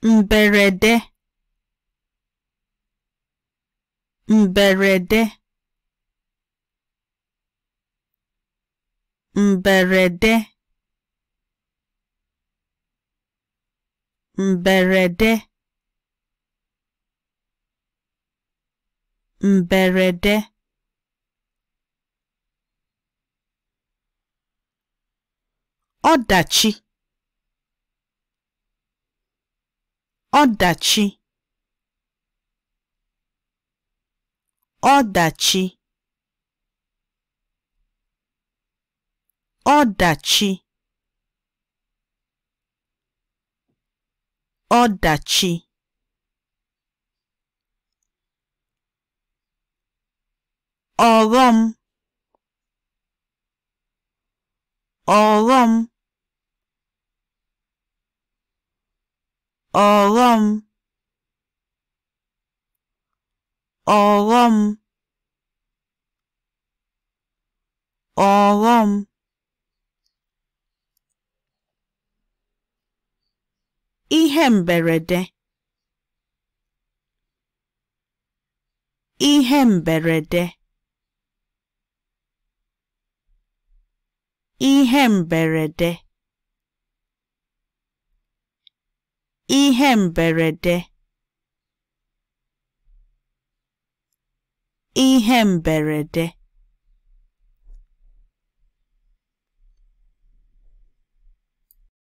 Mberede, mberede, mberede, mberede, mberede. Ọdachi, ọdachi, ọdachi, ọdachi, ọdachi. Ọghọm, ọghọm, ọghọm, ọghọm, ọghọm. Ihe mberede, ihe mberede, ihe mberede, ihe mberede, ihe mberede.